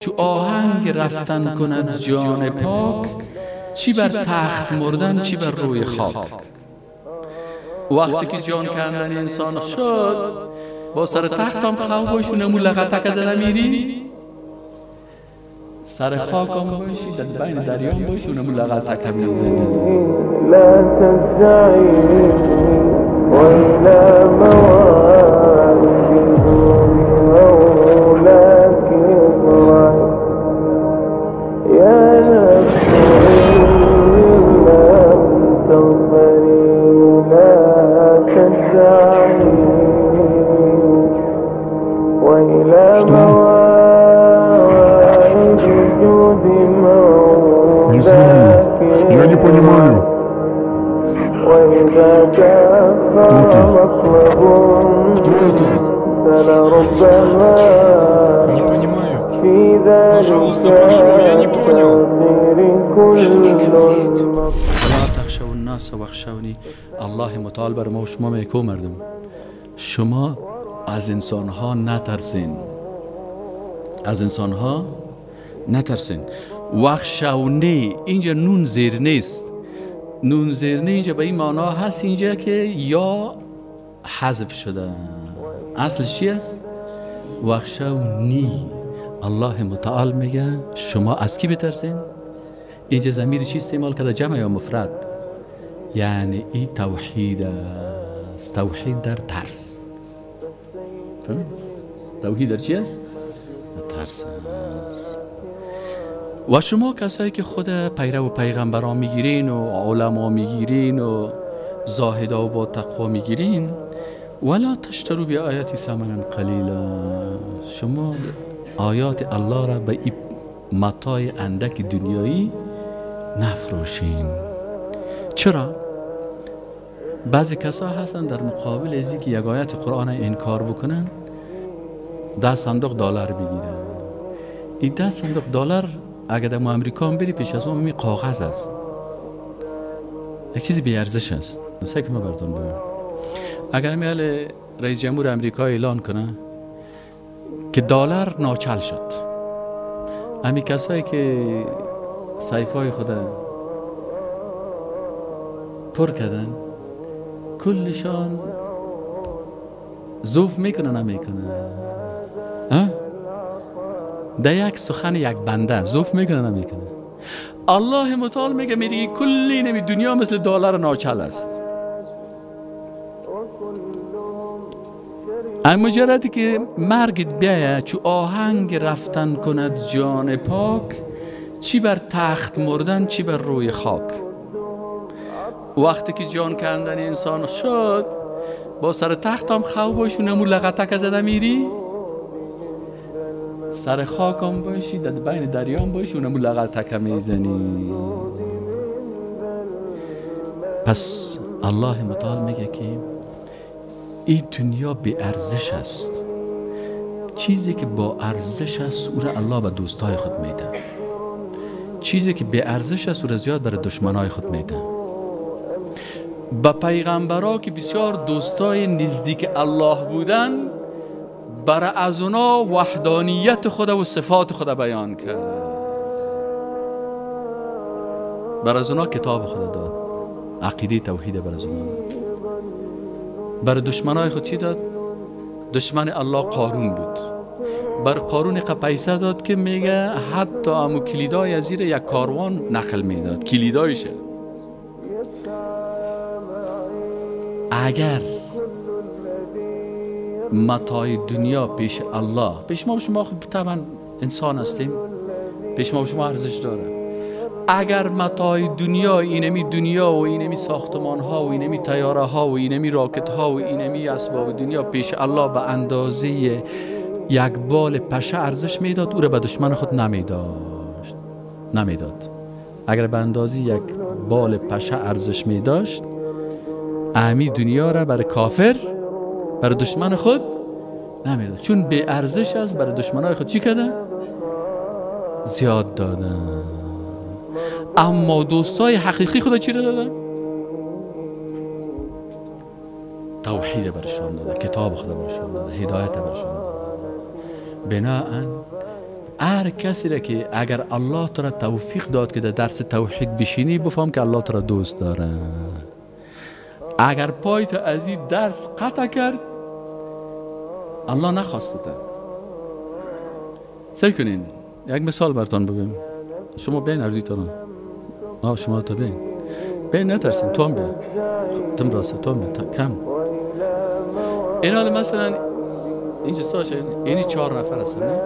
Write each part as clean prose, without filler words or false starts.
چو آهنگ رفتن کند جان پاک، چی بر تخت مردن چی بر روی خاک. وقتی که جان کندن انسان شد، با سر تخت هم خواب باشی نمو لغتک زده میری، سر خاک هم باشی در بین دریا هم باشی نمو لغتک میزنی. لا تجزعي وإلى موائد مولاك اضرعي يا نفس إن لم تغفري لا تجزعي وإلى موائد جود مولاك. Я не понимаю. وإذا تأخر مطلب Кто это? فلربما Не понимаю. في ذلك Пожалуйста, прошу, я не понял. تأخير كل لا تخشوا الناس واخشوني. الله متعال بر ما و شما میکو مردم، شما از انسان ها نترسین، از انسان ها نترسین. واخشونی اینجا نون زیر نیست، نون زیر نه اینجا به این معنا هست اینجا که یا حذف شده. اصلش چی است؟ واخشونی. الله متعال میگه شما از کی بترسین؟ اینجا ضمیر چی استعمال کرده؟ جمع یا مفرد؟ یعنی این توحید است، توحید در ترس. فهمید؟ توحید در چی است؟ در ترس است. و شما کسایی که خود پیرو پیغمبران میگیرین و علما میگیرین و زاهدا و با تقوا میگیرین، ولا تشتروا بآیاتی ثمنا قلیلا، شما آیات الله را به این متاع اندک دنیایی نفروشین. چرا؟ بعضی کسا هستن در مقابل از اینکه یک آیت قرآن انکار بکنن 10 صندوق دلار بگیرن. این 10 صندوق دلار اگر در امریکا هم بری پیش از اون می کاغذ است، یک چیزی بی ارزش است. مثلا که من براتون بگم، اگر میال رئیس جمهور امریکا اعلان کنه که دلار ناچل شد، امی کسایی که سیفای خود پر کردن کلشان ضعف میکنن نمیکنن؟ در یک سخن یک بنده ضعف میکنه نمیکنه؟ الله متعال میگه میگه کلی نمی دنیا مثل دلار ناچل است. اما مجردی که مرگت بیایه، چو آهنگ رفتن کند جان پاک، چی بر تخت مردن چی بر روی خاک. وقتی که جان کندن انسان شد، با سر تخت هم خواب باشی نمو لغتک زده میری، سر خاک هم باشی در بین دریا هم باشی اونمو لغتک میزنی. پس الله متعال میگه که این دنیا بی ارزش است. چیزی که با ارزش است او را الله به دوستای خود میده، چیزی که بی ارزش است او را زیاد برای دشمنای خود میده. به پیغمبرا که بسیار دوستای نزدیک الله بودن، برای از اونا وحدانیت خود و صفات خود بیان کرد، برای از اونا کتاب خود داد، عقیده توحید برای از اونا داد. برای دشمنای خود چی داد؟ دشمن الله قارون بود، بر قارون پیسه داد که میگه حتی امو کلیدای از زیر یک کاروان نقل میداد، کلیدایشه. اگر متاع دنیا پیش الله، پیش ما و شما خب طبعا انسان هستیم، پیش ما و شما ارزش داره. اگر متاع دنیا، اینمی دنیا و اینمی ساختمان ها و اینمی طیاره ها و اینمی راکت ها و اینمی اسباب دنیا پیش الله به اندازه یک بال پشه ارزش میداد، او را به دشمن خود نمیداشت، نمیداد. اگر به اندازه یک بال پشه ارزش میداشت، امی دنیا را برای کافر، برای دشمن خود نمیداد، چون بی ارزش است. برای دشمنای خود چی کرده؟ زیاد داده. اما دوستای حقیقی خود چی را دادن؟ توحید برشان داده، کتاب خود برشان داده، هدایت برشان داده. بناءً هر کسی را که اگر الله تو را توفیق داد که در درس توحید بشینی، بفهم که الله تو را دوست داره. اگر پای تو از این درس قطع کرد، الله نخواسته تا. سعی کنین یک مثال براتون بگم. شما بین اردیتان، شما تا بین بین نترسین، تو هم بیا، تم راسته تو هم بیا کم. این حال مثلا اینجا ساشه، اینی 4 نفر هستن، نه؟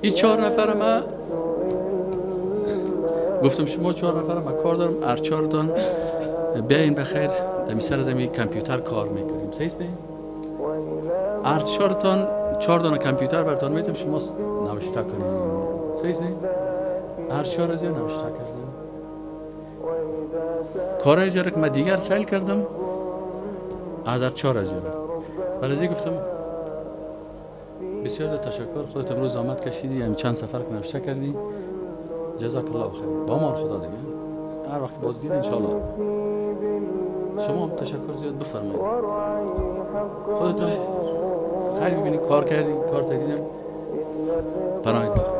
این 4 نفر ما گفتم شما 4 نفر ما کار دارم، هر 4 تان بیاین بخیر در سر از این کامپیوتر کار میکنیم، صحیح است؟ هر 4 تان 4 دانه کامپیوتر براتون میدم، شما نوشته کنید، صحیح است؟ هر 4 از نوشته کردم. کارای جره که من دیگر سیل کردم، از 4 از جره. برای گفتم بسیار تشکر، خودت امروز زحمت کشیدی، هم چند سفر که نوشته کردی، جزاک الله خیر. با ما خدا دیگه هر وقت باز دید انشالله. شما هم تشکر زیاد بفرمایید. خودتون خیلی ببینید کار کردی، کار تکیدم، پناهید به خدا.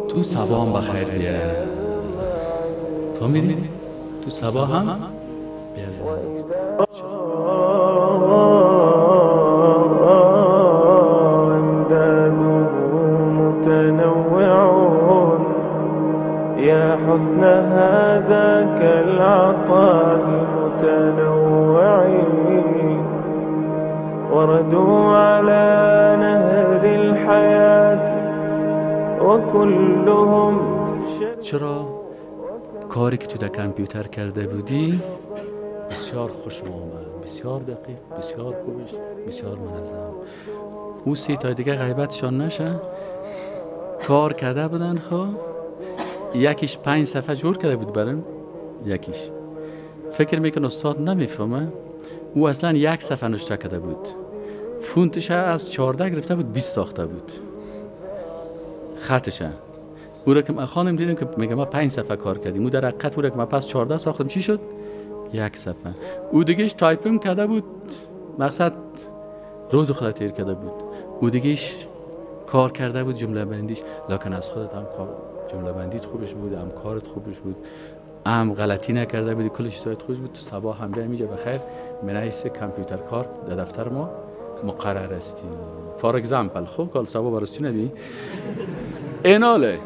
تو صبا هم بخیر بیا، فهمیدی؟ تو صبا هم بیا. يا حسن هذاك العطاء المتنوع، وردوا على نهر الحياة وكلهم. چرا کاری که تو در کامپیوتر کرده بودی بسیار خوش آمد، بسیار دقیق، بسیار خوبش، بسیار منظم. او 3 تا دیگه غیبتشان نشه، کار کرده بودن. خب یکیش 5 صفحه جور کرده بود برم، یکیش فکر میکنه استاد نمیفهمه، او اصلا 1 صفحه نوشته کرده بود، فونتش از 14 گرفته بود 20 ساخته بود خطش. او را که من خانم دیدم که میگه ما 5 صفحه کار کردیم، او در حقیقت او را که من پس 14 ساختم چی شد؟ 1 صفحه. او دیگهش تایپم کرده بود، مقصد روز خدا تیر کرده بود. او دیگهش کار کرده بود جمله بندیش، لکن از خودت هم کار جمله بندیت خوبش بود، هم کارت خوبش بود، هم غلطی نکرده بودی، کلش چیزایت خوبش بود. تو صبا هم بیایم اینجا بخیر منعیس کامپیوتر کار در دفتر ما مقرر استی. for example خب کال صبا برستی نبی ایناله.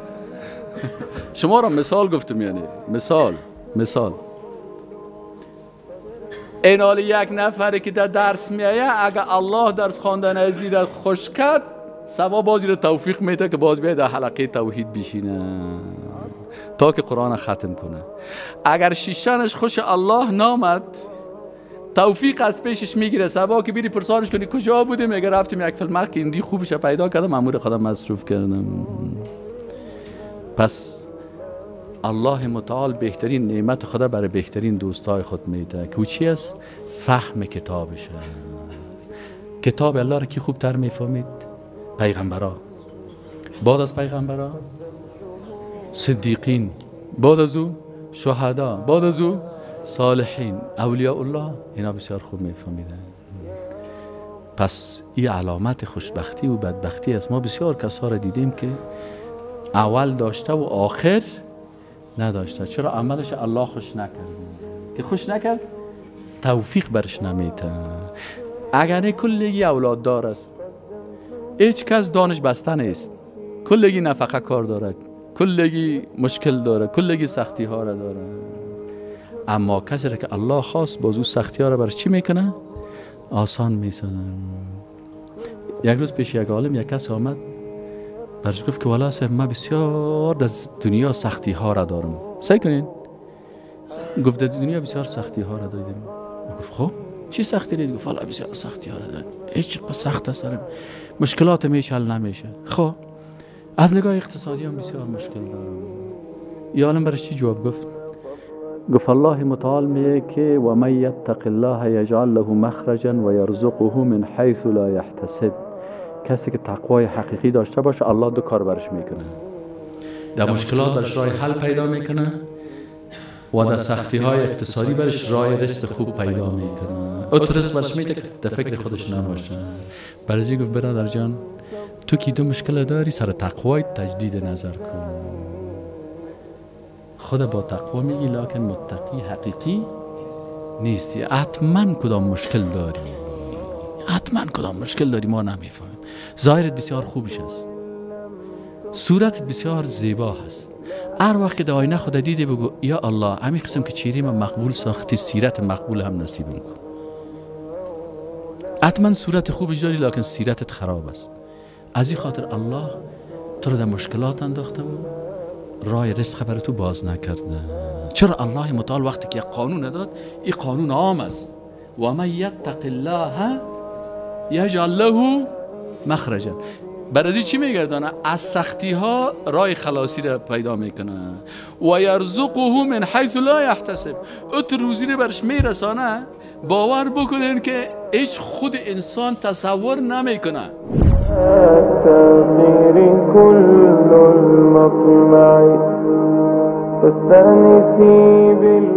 شما را مثال گفتم، یعنی مثال ایناله یک نفری که در درس میایه، اگه الله درس خواندن ازی در خوش کرد، سوا بازی رو توفیق میده که باز بیاید در حلقه توحید بشینه تا که قرآن ختم کنه. اگر شیشتنش خوش الله نامد، توفیق از پیشش میگیره. سبا که بیری پرسانش کنی کجا بودیم، میگه رفتیم یک فیلم که ایندی خوبش پیدا کردم، امور خودم مصروف کردم. پس الله متعال بهترین نعمت خدا برای بهترین دوستای خود میده که چی است؟ فهم کتابشه. کتاب الله رو کی خوبتر میفهمید؟ پیغمبرا، بعد از پیغمبرا صدیقین، بعد از او شهدا، بعد از او صالحین، اولیاء الله. اینا بسیار خوب میفهمیدن. پس این علامت خوشبختی و بدبختی است. ما بسیار کسا را دیدیم که اول داشته و آخر نداشته. چرا؟ عملش الله خوش نکرد. که خوش نکرد توفیق برش نمیته. اگر نه کلگی اولاد دار است، هیچ کس دانش بسته نیست، کلگی نفقه کار داره، کلگی مشکل داره، کلگی سختی ها را داره. اما کسی را که الله خواست، باز او سختی ها را برش چی میکنه؟ آسان میسازه. یک روز پیش یک عالم یک کس آمد برش گفت که والا صاحب من بسیار از دنیا سختی ها را دارم. سعی کنین. گفت در دنیا بسیار سختی ها را داریم. گفت خب چی سختی دید؟ گفت والا بسیار سختی ها را داریم، هیچ سخت است، مشکلات میشه حل نمیشه. خب از نگاه اقتصادی هم بسیار مشکل دارم. یه عالم برش چی جواب گفت؟ گفت الله متعال میگه که و من یتق الله یجعل له مخرجا و یرزقه من حیث لا یحتسب. کسی که تقوای حقیقی داشته باشه الله دو کار برش میکنه، در مشکلات برش راه حل پیدا میکنه، و در سختی های اقتصادی برش راه رزق خوب پیدا میکنه. او تو رزق برش میده که در فکر خودش نباشه. برای گفت برادر جان، تو که دو مشکل داری، سر تقوای تجدید نظر کن. خود با تقوا میگی لکن متقی حقیقی نیستی. حتما کدام مشکل داری، حتما کدام مشکل داری، ما نمیفهمیم. ظاهرت بسیار خوبش است، صورتت بسیار زیبا هست. هر وقت که در آینه خود دیدی بگو یا الله، همین قسم که چهره من مقبول ساختی، سیرت مقبول هم نصیبم کن. حتما صورت خوبش داری لکن سیرتت خراب است. از این خاطر الله تو رو در مشکلات انداخته و راه رزق برای تو باز نکرده. چرا الله متعال وقتی که قانون داد، این قانون عام است. و من یتق الله یجعل له مخرجا. برای چی میگردانه؟ از سختی ها راه خلاصی را پیدا میکنه. و یرزقه من حیث لا یحتسب. او تو روزی رو برش میرسانه. باور بکنین که هیچ خود انسان تصور نمیکنه. التغيير كل المطمع فاستأنسي بال